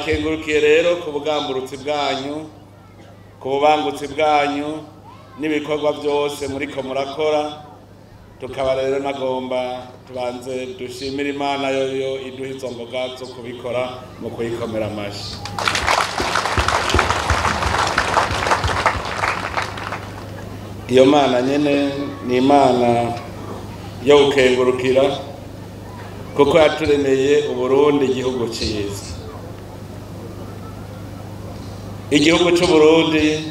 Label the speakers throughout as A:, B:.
A: Ndabakengurukiye rero ku bugamburutsi bwanyu, ku bubangutsi bwanyu n'ibikorwa byose muriko murakora. Tukaba rero nagomba tubanze dushimira Imana yoyo iduha izo mboga zo kubikora mu kuyikomera amashi. Iyo Mana nyene ni Imana yo gukengurukira, kuko yaturemeye Uburundi igihugu ciza. Igihugu c'Uburundi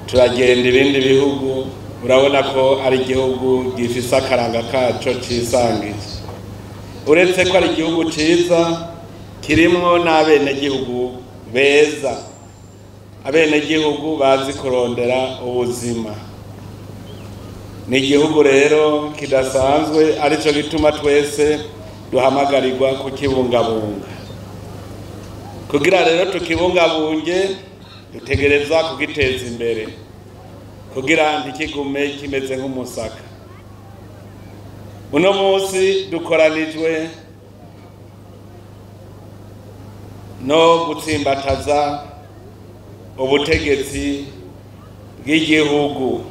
A: turagenda ibindi bihugu, urabona ko ari igihugu gifise akaranga kaco cisangije. Uretse ko ari igihugu ciza, kirimwo n'abenegihugu beza, abenegihugu bazi kurondera ubuzima. Ni igihugu rero kidasanzwe, arico gituma twese duhamagarirwa kukibungabunga. Kugira rero tukibungabunge, dutegereza kugiteza imbere kugira ntikigume kimeze nk'umusaka. Uno munsi dukoranijwe no gutsimbataza ubutegetsi bw'igihugu,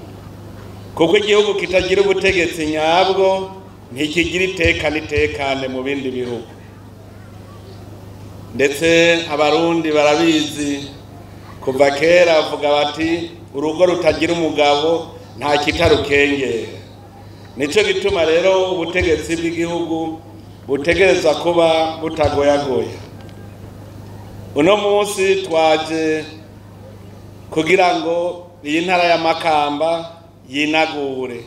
A: kuko igihugu kitagira ubutegetsi nyabwo ntikigira iteka n'itekane mu bindi bihugu. Ndetse Abarundi barabizi kuva kera, bavuga bati urugo rutagira umugabo nta kitarukengera. Nico gituma rero ubutegetsi bw'igihugu butegereza kuba butagoyagoya. Uno munsi twaje kugira ngo iyi ntara ya Makamba yinagure.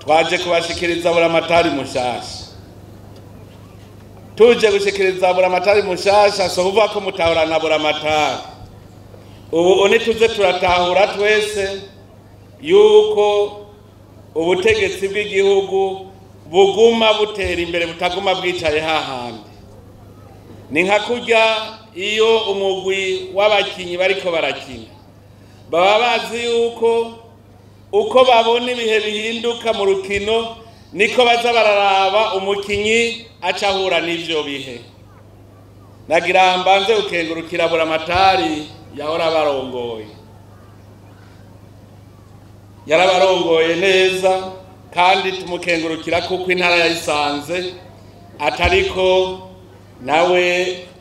A: Twaje kubashikiriza buramatari mushasha. Tuje gushikiriza buramatari mushasha, so uvuga ko mutahura buramatari. Ubu nituze turatahura twese yuko ubutegetsi bw'igihugu buguma butera imbere, butaguma bwicaye hahandi. Ni nka kurya iyo umugwi w'abakinyi bariko barakina, baba bazi yuko uko babona ibihe bihinduka mu rukino niko baza bararaba umukinyi acahura n'ivyo bihe. Nagira mbanze gukengurukira buramatari yahora barongoye, yarabarongoye neza, kandi tumukengurukira kuko intara yayisanze atariko nawe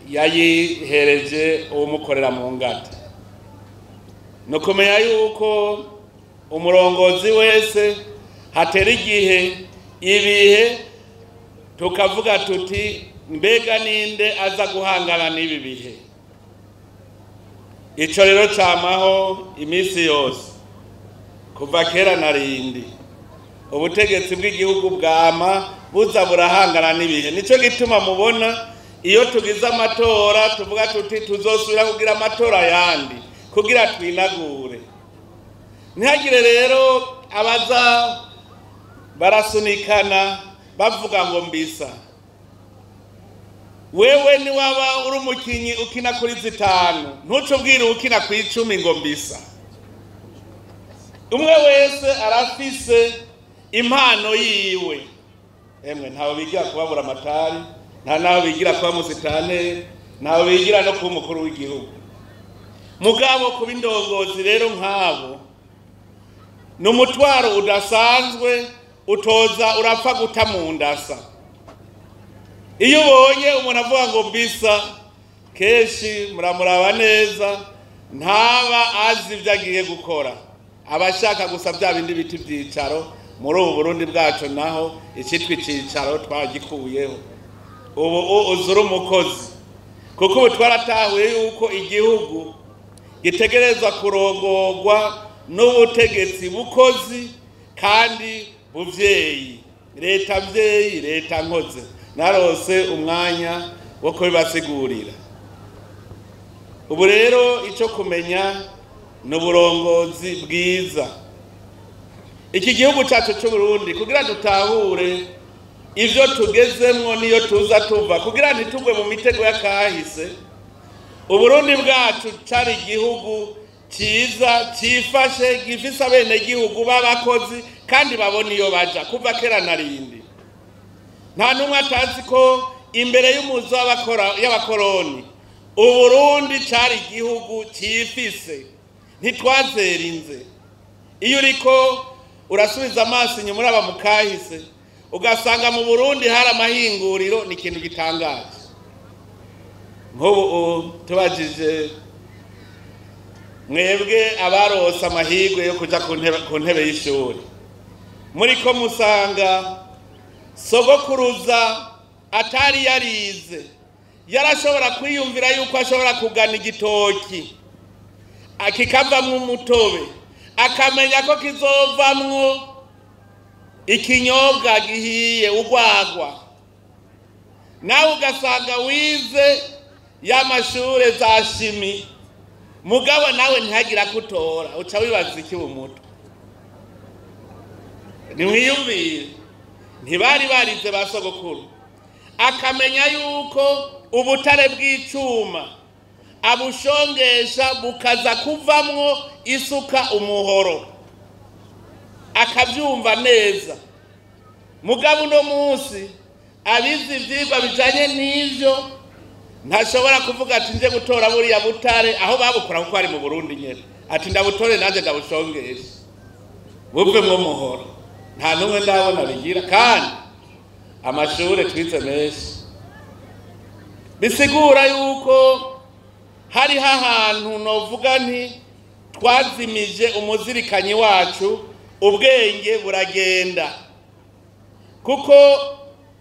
A: yayihereje uwumukorera mu ngata. Nukumenya yuko umurongozi wese hatera igihe ibihe tukavuga tuti mbega ninde aza guhangana n'ibi bihe. Ico rero camaho iminsi yose kuva kera narindi. Ubutegetsi bw'igihugu bwama buza burahangana n'ibihe. Nico gituma mubona iyo tugize amatora tuvuga tuti tuzosubira kugira amatora yandi kugira twinagure. Ntihagire rero abaza barasunikana bavuga ngo mbisa. Wewe ni waba uri umukinyi ukina kuri zitanu, ntucubwire ukina ku 10 ngo mbisa. Umwe wese arafise impano yiwe. Emwe ntawe bigira kubabura amatari, nta naho bigira kuba musitane, ntawe bigira no kuba umukuru w'igihugu. Mugabo kuba indongozi rero nk'abo ni umutwaro udasanzwe, utoza urapfa guta mu ndasa. Iyo ubonye umuntu avuga ngo mbisa, kenshi muramuraba neza, ntaba azi ibyo agiye gukora, aba ashaka gusa bya bindi biti ibyicaro. Muri ubu Burundi bwacu naho icitwa icicaro twagikuyeho. Ubu uzura umukozi, kuko ubu twaratahuye yuko igihugu gitegerezwa kurongorwa n'ubutegetsi bukozi kandi buvyeyi, leta mvyeyi, leta nkoze. Narose umwanya wo kubibasigurira. Ubu rero ico kumenya ni uburongozi bwiza. Iki gihugu cyacu cy'u Burundi kugira dutahure ivyo tugezemwo niyo tuza tuva, kugira ntitugwe mu mitego y'akahise. Uburundi bwacu cari igihugu ciza cifashe, gifise abenegihugu b'abakozi kandi babona iyo baja kuva kera narindi. Nta numwe atazi ko Imbere y'umuzo y'abakoroni, Uburundi cari igihugu cifise, ntitwazerinze. Iyo uriko urasubiza amaso inyuma uraba mu kahise, ugasanga mu Burundi hari amahinguriro, ni ikintu gitangaje. Nk'ubu tubajije mwebwe abarose amahirwe yo kuja ku ntebe y'ishuri, muriko musanga sogokuruza atari yarize yarashobora kwiyumvira yuko ashobora kugana igitoki kikavamwo umutobe, akamenya ko kizovamwo ikinyobwa gihiye urwagwa. Nawe ugasanga wize y'amashure za shimi, mugabo nawe ntihagira kutora, uca wibaza iki umutwe. Nimwiyumvire, ntibari barize ba sogokuru, akamenya yuko ubutare bw'icuma abushongesha bukaza kuvamwo isuka umuhoro, akabyumva neza. Mugabo uno munsi abize ivyigwa bijanye n'ivyo ntashobora kuvuga ati nje gutora buriya butare aho babukora, kuko ari mu Burundi nyene, ati ndabutore nanje ndabushongesha buvemwo muhoro. Nta n'umwe ndabona bigira, kandi amashure twize menshi. Bisigura yuko hariho ahantu novuga nti twazimije umuzirikanyi wacu, ubwenge buragenda. Kuko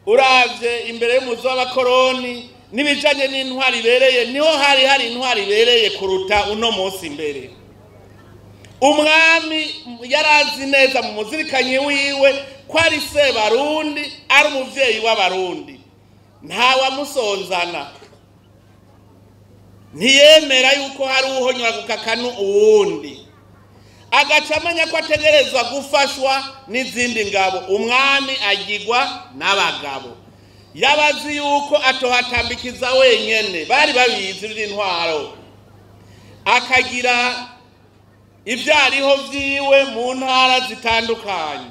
A: uravye imbere y'umuzo w'abakoroni n'ibijanye n'intwari ibereye, niho hari hari intwari ibereye kuruta uno munsi. Imbere umwami yarazi neza mu muzirikanyi wiwe ko ari Sebarundi, ari umuvyeyi w'Abarundi, ntawamusonzana, ntiyemera yuko hari uhonyora gukakanu uwundi, agaca amenya ko ategerezwa gufashwa n'izindi ngabo. Umwami agirwa n'abagabo, yabazi yuko atohatambikiza wenyene, bari babizi by'intwaro, akagira ivyariho vyiwe mu ntara zitandukanye,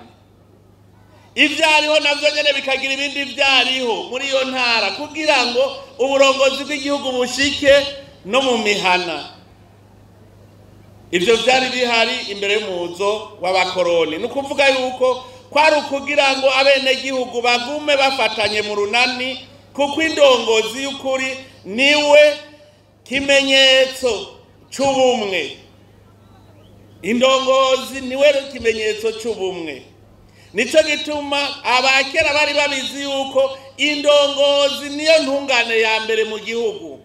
A: ivyariho navyo nyene bikagira ibindi vyariho muri iyo ntara, kugira ngo uburongozi bw'igihugu bushike no mu mihana. Ivyo vyari bihari imbere y'umuzo w'abakoroni. Ni ukuvuga yuko kwari ukugira ngo abenegihugu bagume bafatanye mu runani, kuko indongozi y'ukuri niwe kimenyetso c'ubumwe. Indongozi niwe kimenyetso c'ubumwe. Nico gituma abakera bari babizi yuko indongozi niyo ntungane ya mbere mu gihugu.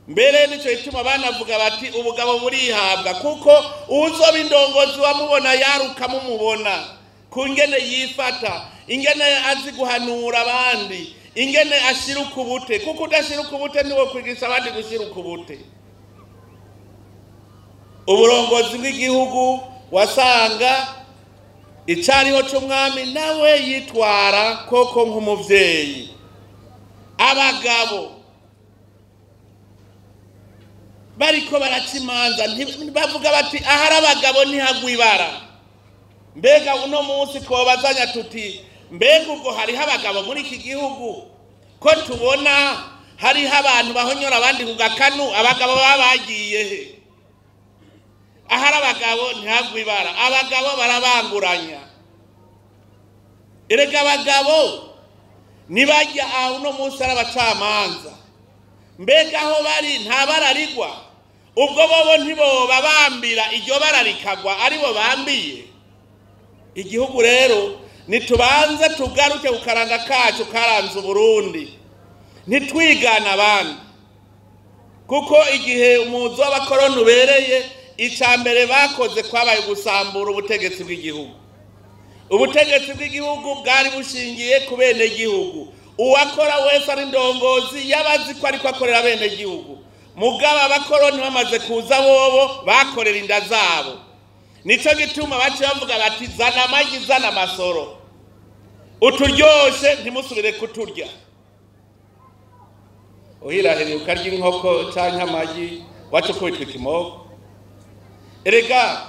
A: Mbere nico gituma banavuga bati ubugabo burihabwa, kuko uzoba indongozi wamubona yaruka mumubona ku ngene yifata, ingene azi guhanura abandi, ingene ashira ukubute, kuko udashira ukubute niwo kwigisha abandi gushira ukubute. Uburongozi bw'igihugu wasanga icariho c'umwami nawe yitwara koko nk'umuvyeyi. Abagabo bariko baraca imanza bavuga bati ahari abagabo ntihagwa ibara. Mbega uno munsi twobazanya tuti mbega ubwo hariho abagabo muri iki gihugu, ko tubona hariho abantu bahonyora abandi ku gakanu, abagabo baba bagiye he? Ahari abagabo ntihagwa ibara, abagabo barabanguranya. Erega abagabo nibajya aho uno munsi ari abacamanza, mbega aho bari nta bararigwa? Ubwo bobo ntiboba bambira iryo bara rikagwa aribo bambiye igihugu. Rero nitubanze tugaruke ku karanga kacu karanze Uburundi, ntitwigana abandi, kuko igihe umuzo w'abakoroni ubereye, icya mbere bakoze kwabaye gusambura ubutegetsi bw'igihugu. Ubutegetsi bw'igihugu bwari bushingiye ku bene gihugu, uwakora wese ari indongozi yabazi ko ariko akorera bene gihugu. Mugabo abakoroni bamaze kuza bobo bakorera inda zabo. Nico gituma baciye bavuga bati zana amagi, zana amasoro, uturyoshe ntimusubire kuturya. Uhirahiriye ukarya inkoko canke amagi waca ukubitwa ikimoko. Erega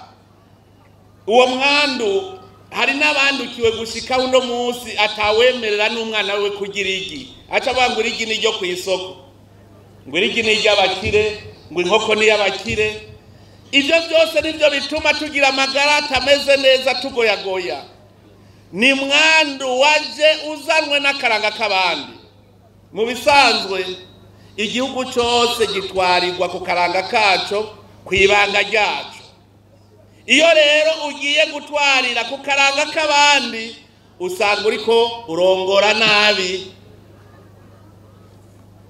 A: uwo mwandu Hari n'abandukiwe gushika uno munsi atawemerera n'umwana we kugira igi, aca avuga ngo irigi ni iryo ku isoko, ngo irigi ni iry'abakire, ngo inkoko ni iy'abakire. Ibyo byose nibyo bituma tugira amagara atameze neza, tugoyagoya. Ni mwandu waje uzanwe n'akaranga k'abandi. Mu bisanzwe igihugu cyose gitwarirwa ku karanga kaco, ku ibanga ryaco. Iyo rero ugiye gutwarira ku karanga k'abandi, usanga uriko urongora nabi,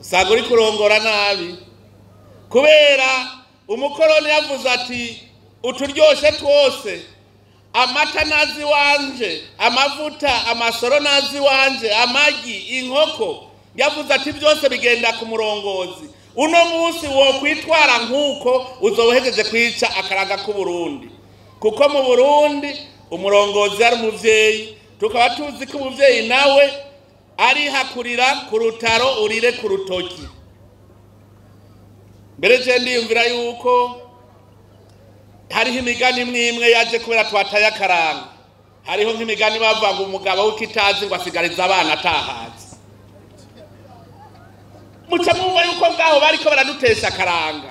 A: usanga uriko urongora nabi. Kubera umukoroni yavuze ati uturyoshe twose, amata nazi wanje, amavuta, amasoro nazi wanje, amagi, inkoko, yavuze ati byose bigenda ku murongozi. Uno munsi wo kwitwara nkuko uzohejeje kwica akaranga k'u Burundi, kuko mu Burundi umurongozi ari umuvyeyi, tukaba tuzi ko umuvyeyi nawe ari hakurira ku rutaro urire ku rutoki. Mbere je ndiyumvira yuko hariho imigani imwe imwe yaje kubera twataye akaranga. Hariho nk'imigani bavuga ngo umugabo w'ikitazi ngo asigariza abana atahaze. Muca mwumva yuko ngaho bariko baradutesha akaranga,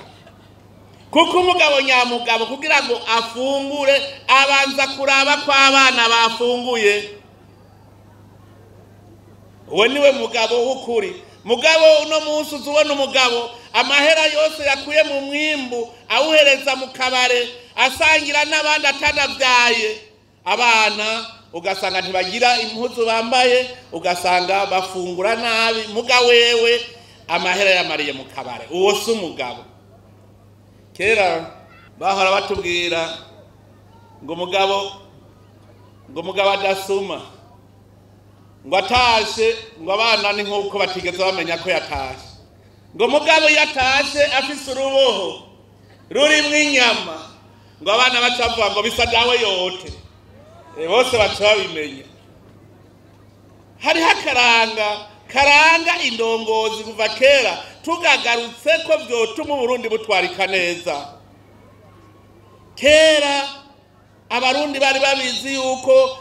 A: kuko umugabo nyamugabo kugira ngo afungure abanza kuraba ko abana bafunguye. Uwo niwe mugabo w'ukuri. Mugabo uno munsi uzubona umugabo amahera yose yakuye mu mwimbu awuhereza mu kabare, asangira n'abandi atanavyaye. Abana ugasanga ntibagira impuzu bambaye, ugasanga bafungura nabi, muga wewe amahera yamariye mu kabare. Uwo si umugabo. Kera bahora batubwira ngo umugabo adasuma, ngo atashe, ngo abana ni nk'uko batigeze bamenya ko yatashe. Ngo mugabo yatashe afise uruboho rurimwo inyama, ngo abana bacavuga ngo bisa dawe yote, bose baca babimenya. Hariho akaranga karanga indongozi kuva kera, tugagarutse ko vyotuma Uburundi butwarika neza. Kera abarundi bari babizi yuko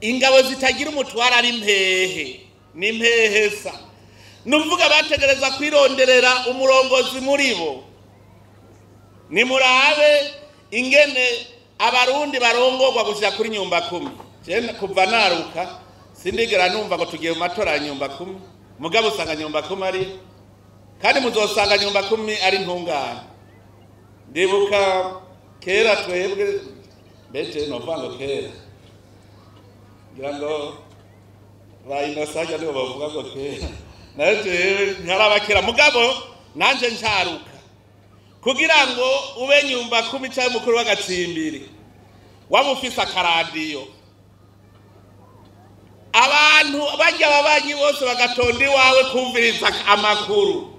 A: ingabo zitagira umutwara ari impehe, ni impehesa. Nuvuga bategereza kwironderera umurongozi muri bo. Nimurabe ingene abarundi barongorwa gushika kuri nyumba kumi. Je kuva naruka sindigera numva ngo tugiye mu matora ya nyumba kumi, mugabo usanga nyumba kumi ari, kandi muzosanga nyumba kumi ari ntungane. Ndibuka kera twebwe beje novuga ngo kera, ngira ngo ba Innocent nibo bavuga ngo kera, naje ntarabakera, mugabo nanje ncaruka kugira ngo ube nyumba kumi cyangwa mukuru w'agacimbiri waba ufise akaradiyo, abantu bajya ababanyi bose bagatonda iwawe kumviriza amakuru,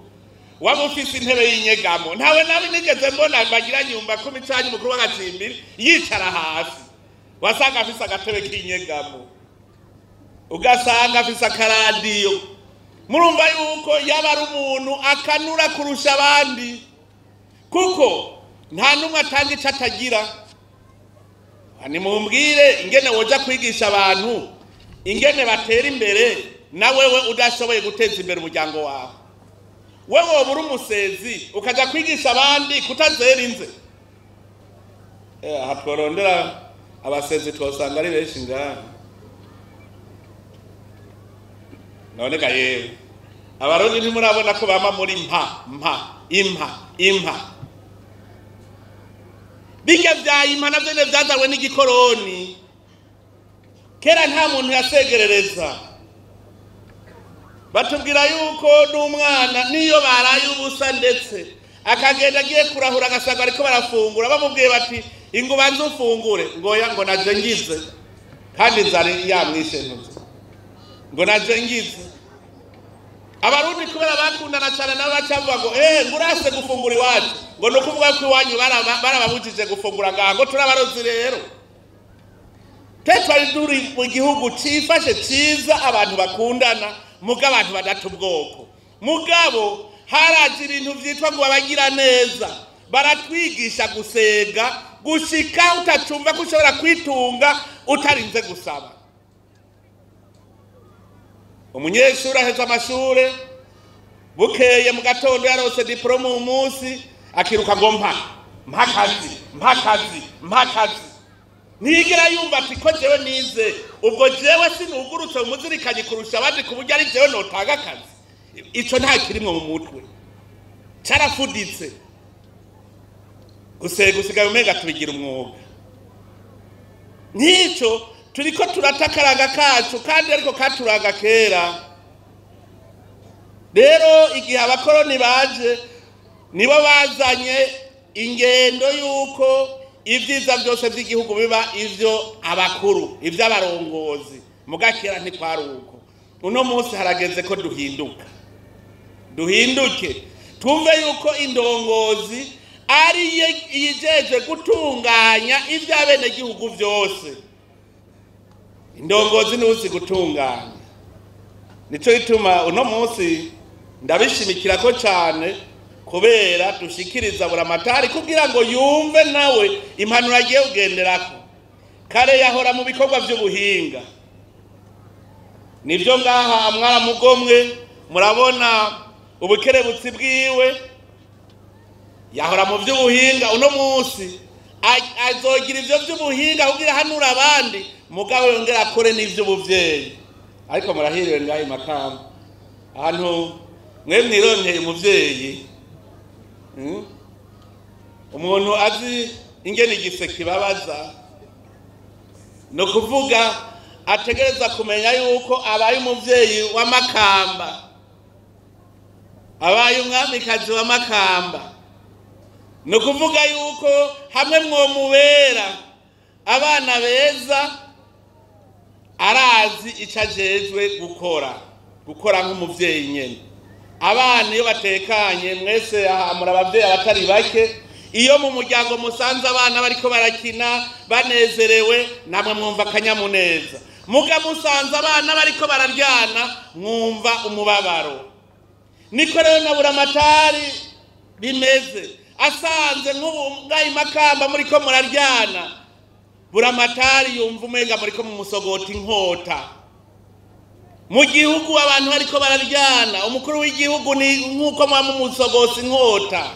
A: waba ufise intebe y'inyegamo. Ntawe nabi nigeze mbona bagira nyumba kumi cyangwa mukuru w'agacimbiri yicara hasi, wasanga afise agatebe k'inyegamo, ugasanga afise akaradiyo. Murumva yuko yaba ari umuntu akanura kurusha abandi, kuko nta numwe atanga ico atagira. Nimumbwire ingene woja kwigisha abantu ingene batera imbere na wewe udashoboye guteza imbere umuryango wawe. Wewe woba uri umusezi ukaja kwigisha abandi kutazera inze. Aha tworondera abasezi twosanga ari benshi ngaha. None ga yewe abarundi ntimurabona ko bama muri mpa mpa impa impa. Bijya vya impa navyo ne vyazanywe n'igikoroni. Kera nta muntu yasegerereza. Batubwira yuko n'umwana niyo baraye ubusa ndetse akagenda agiye kurahura agasanga ariko barafungura, bamubwiye bati ingo banze ufungure, ngo ya ngo naje ngize, kandi inzara yamwishenutse, ngo naje ngize. Abarundi kubera bakundana cyane nabo bacavuga ngo ngurase gufungura iwacu, ngo no kuvuga ko iwanyu barababujije gufungura ngaha, ngo turabarozi rero. Twari turi mu gihugu cifashe ciza, abantu bakundana, muga abantu badata ubwoko. Mugabo haraje ibintu vyitwa ngo abagira neza, baratwigisha gusega Gushika utacumva ko ushobora kwitunga utarinze gusaba. Umunyeshuri aheza amashure, bukeye mu gatondo yarose diplome, umunsi akiruka ngo mpa mpakazi mpakazi mpakazi. Ntigera yumva ati ko jewe nize, ubwo jewe sinugurutse umuzirikanyi kurusha abandi ku buryo ari jewe notanga akazi. Ico nta kirimwo mu mutwe, carafuditse. Gusigaye umenga tubigira umwuga. Nk'ico turiko turata akaranga kacu, kandi ariko katuranga kera. Rero igihe abakoroni baje, nibo bazanye ingendo y'uko ibyiza byose by'igihugu biba ivyo abakuru, ivy'abarongozi. Muga kera ntikwari uko. Uno munsi harageze ko duhinduka, duhinduke, twumve yuko indongozi ari yijeje gutunganya ivy'abenegihugu vyose. Indongozi niwe gutunganya. Nico gituma uno munsi ndabishimikira ko cyane, kubera dushikiriza Buramatari kugira ngo yumve nawe impanuro agiye kugenderako. Kare yahora mu bikorwa by'ubuhinga, nibyo ngaha mwaramugomwe, murabona ubukerebutsi bwiwe. Yahora mu by'ubuhinga, uno munsi azogira ivyo by'ubuhinga kugira hanura abandi, mugabo yongera akore n'ivy'ubuvyeyi. Ariko murahiriwe ngaha Makamba, ahantu mwe mwironkeye umuvyeyi, umuntu azi ingene igise kibabaza. No kuvuga ategereza kumenya yuko abaye umuvyeyi wa Makamba, abaye umwamikazi wa Makamba. No kuvuga yuko hamwe mwomubera abana beza, arazi ico ajejwe gukora nk'umuvyeyi nyene. Abana iyo batekanye, mwese muri abavyeyi abatari bake, iyo mu muryango musanze abana bariko barakina banezerewe, namwe mwumva akanyamuneza. Muga musanze abana bariko bararyana, mwumva umubabaro. Niko rero na Buramatari bimeze. Asanze nk'ubu ngaha Makamba muriko muraryana, Buramatari yumva umenga muriko mumusogota inkota. Mu gihugu abantu bariko bararyana, umukuru w'igihugu ni nk'uko muba mumusogosa inkota.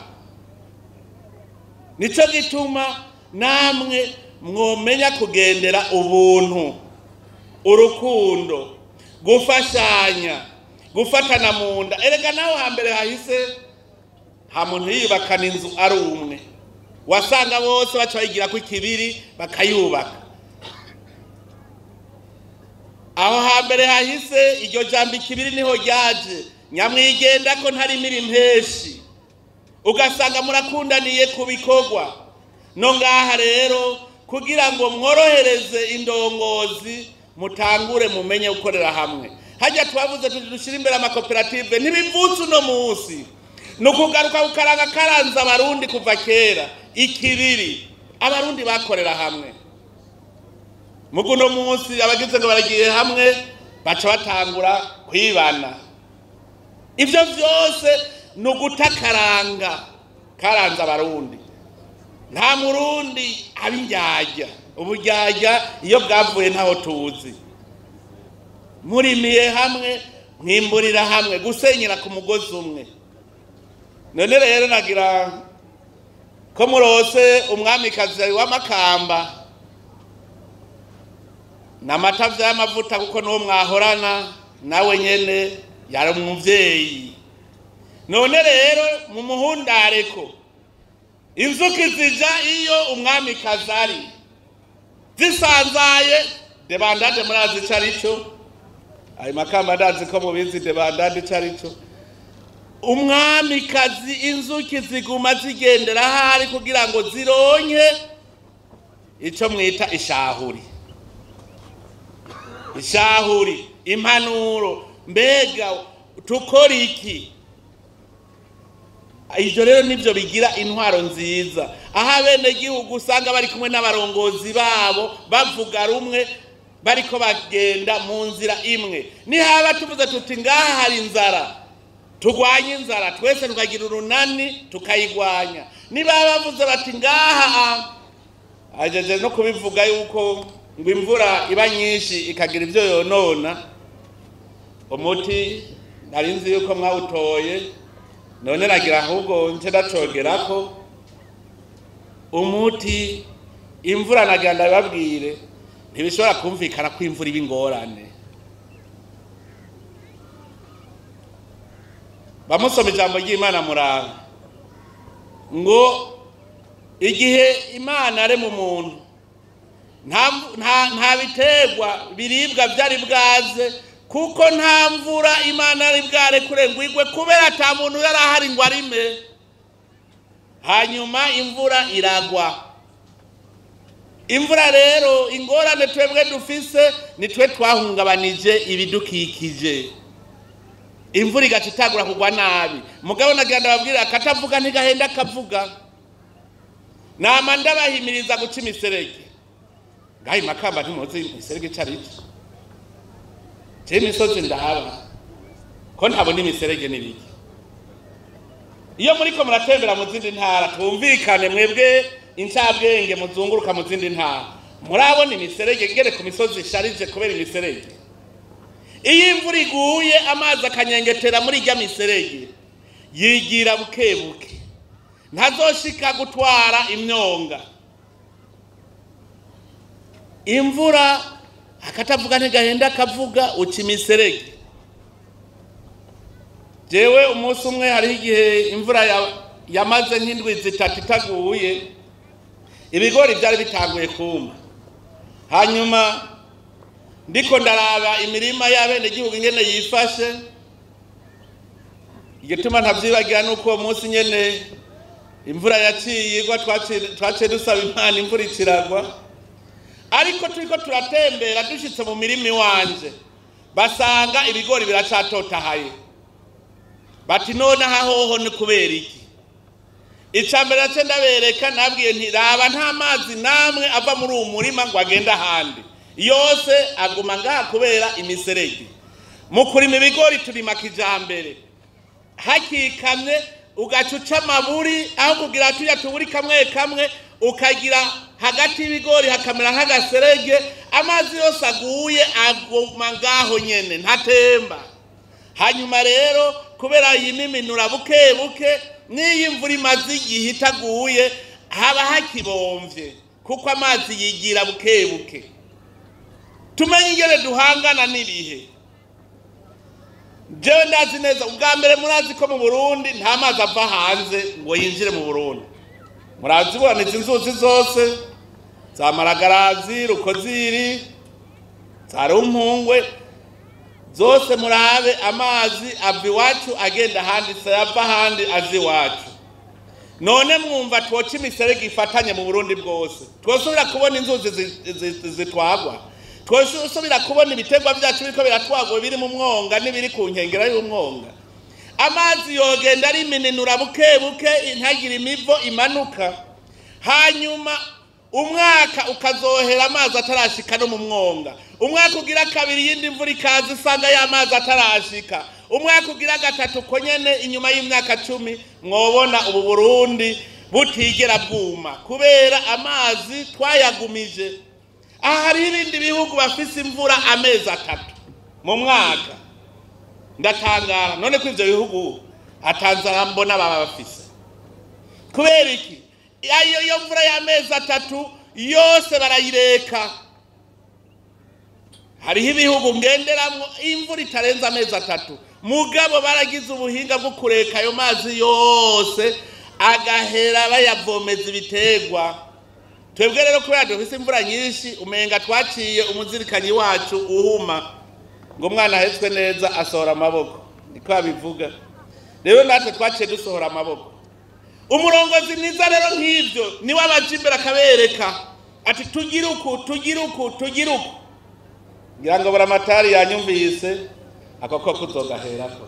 A: Nico gituma namwe mwomenya kugendera ubuntu, urukundo, gufashanya, gufatana mu nda. Erega naho hambere hahise nta muntu yiyubakana inzu ari umwe, wasanga bose baca bayigira ko ikibiri bakayubaka. Aho hambere hahise iryo jambo ikibiri niho ryaje, nyamwigenda ko ntarimira impeshi, ugasanga murakundaniye ku bikorwa. No ngaha rero kugira ngo mworohereze indongozi, mutangure mumenye gukorera hamwe. Hajya twavuze tuti dushyira imbere amakoperative, ntibivutse uno munsi, ni ukugaruka kukaranga karanze Abarundi kuva kera. Ikibiri Abarundi bakorera hamwe. Muguno munsi abagize ngo baragiye hamwe baca batangura kwibana. Ivyo vyose ni ugutakaranga karanze Abarundi. Nta Murundi abindyarya, uburyarya iyo bwavuye ntaho tuzi. Murimiye hamwe, mwimburira hamwe, gusenyera ku mugozi umwe. None rero nagira ko murose umwamikazi wa Makamba n'amata vy'amavuta, kuko nuwo mwahorana nawe nyene yari umuvyeyi. None rero mu muhundareko inzuki zija iyo umwamikazi ari zisanzaye. Débandade murazi ico arico, ayo Makamba ndazi ko mubizi débandade ico arico. Umwamikazi inzuki ziguma zigendera ahari kugira ngo zironke ico mwita ishahuri. Ishahuri, impanuro, mbega tukora iki? Ivyo rero nivyo bigira intwaro nziza, aho abenegihugu usanga bari kumwe n'abarongozi babo bavuga rumwe, bariko bagenda mu nzira imwe. Nihaba tuvuze tuti ngaha hari inzara, turwanye inzara twese, tukagira urunani tukayigwanya. Niba bavuze bati ngaha Ajeje no kubivuga yuko ngo imvura iba nyinshi ikagira ibyo yonona. Umuti nari nzi yuko mwawutoye, none nagira ahubwo nce ndacogerako umuti. Imvura, nagira ndababwire, ntibishobora kumvikana ko imvura iba ingorane. Bamusoma ijambo ry'Imana, muraba ngo igihe Imana arema umuntu, nta biterwa biribwa byari bwaze, kuko nta mvura Imana ari bwarekure ngo igwe, kubera ata muntu yari ahari ngo arime. Hanyuma imvura iragwa. Imvura rero, ingorane twebwe dufise ni twe twahungabanije ibidukikije, imvura igaca itagura kugwa nabi. Mugabo nagira ndababwira, akatavuga ntigahenda akavuga. Nama ndabahimiriza guca imiserege. Ngaho Makamba ntimuzi imiserege ico ari cyo? Je imisozi ndahaba ko ntabona imiserege n'ibiki. Iyo muriko muratembera mu zindi ntara, twumvikane, mwebwe incabwenge muzunguruka mu zindi ntara, murabona imiserege ngere ku misozi isharije kubera imiserege? Iyo imvura iguye, amazi akanyengetera muri irya miserege, yigira buke buke, ntazoshika gutwara imyonga. Imvura, akatavuga ntigahenda akavuga, uca imiserege. Jewe umunsi umwe, hariho igihe imvura yamaze nk'indwi 3 itaguye, ibigori byari bitanguye kuma. Hanyuma ndiko ndaraba imirima y'abenegihugu ingene yifashe. Igituma ntavyibagira nuko uwo munsi nyene imvura yaciye igwa, twaciye dusaba Imana, imvura ikiragwa. Ariko turiko turatembera, dushitse mu mirima iwanje, basanga ibigori biracatotahaye. Bati: "None aha hoho ni kubera iki?" Icya mbere nace ndabereka, nabwiye nti: "Raba, nta mazi namwe ava muri uwo murima ngo agende ahandi, yose aguma ngaha kubera imiserege. Mu kurima ibigori turima kijambere, hakikamye ugaca uca amaburi, aho kugira tujya tuburi kamwe kamwe, ukagira hagati y'ibigori hakamera nk'agaserege. Amazi yose aguye aguma ngaho nyene, ntatemba. Hanyuma rero kubera yimiminura buke buke, n'iyo imvura imaze igihe itaguye haba hakibomvye, kuko amazi yigira buke buke." Tumenye ingene duhangana n'ibihe. Jewe ndazi neza, ubwa mbere murazi ko mu Burundi nta mazi ava hanze ngo yinjire mu Burundi. Murazibona izi nzuzi zose za Maragarazi, Rukoziri, za Rumpungwe zose, murabe amazi ava iwacu agenda ahandi, se ava ahandi aza iwacu. None mwumva twoca imiserege ifatanye mu Burundi bwose, twosubira kubona inzuzi zitwagwa? Twosubira kubona ibiterwa byacu biriko biratwagwa, biri mu mwonga n'ibiri ku nkengera y'umwonga? Amazi yogenda ariminanura buke buke, ntagire imivo imanuka. Hanyuma umwaka ukazohera amazi atarashika no mu mwonga. Umwaka ugira kabiri, iyindi mvura ikaza isanga ya mazi atarashika. Umwaka ugira gatatu ko nyene. Inyuma y'imyaka 10 mwobona ubu Burundi butigera bwuma, kubera amazi twayagumije. Aha hariho ibindi bihugu bafise imvura amezi 3 mu mwaka. Ndatangara none ko ivyo bihugu atanzara mbona baba bafise. Kubera iki? Ayo yo mvura y'amezi 3 yose barayireka. Hariho ibihugu ngenderamwo imvura itarenze amezi 3, mugabo baragize ubuhinga bwo kureka ayo mazi yose agahera, bayavomeza ibiterwa. Twebwe rero kubera dufise imvura nyinshi, umenga twaciye umuzirikanyi wacu uhuma. Ngo umwana ahetswe neza asohora amaboko, niko abivuga. Rero natwe twaciye dusohora amaboko. Umurongozi mwiza rero nk'ibyo niwe abaja imbere akabereka ati: "Tugire uku, tugire uku, tugire uku." Ngira ngo buramatari yanyumvise, ako ko kuzogaherako.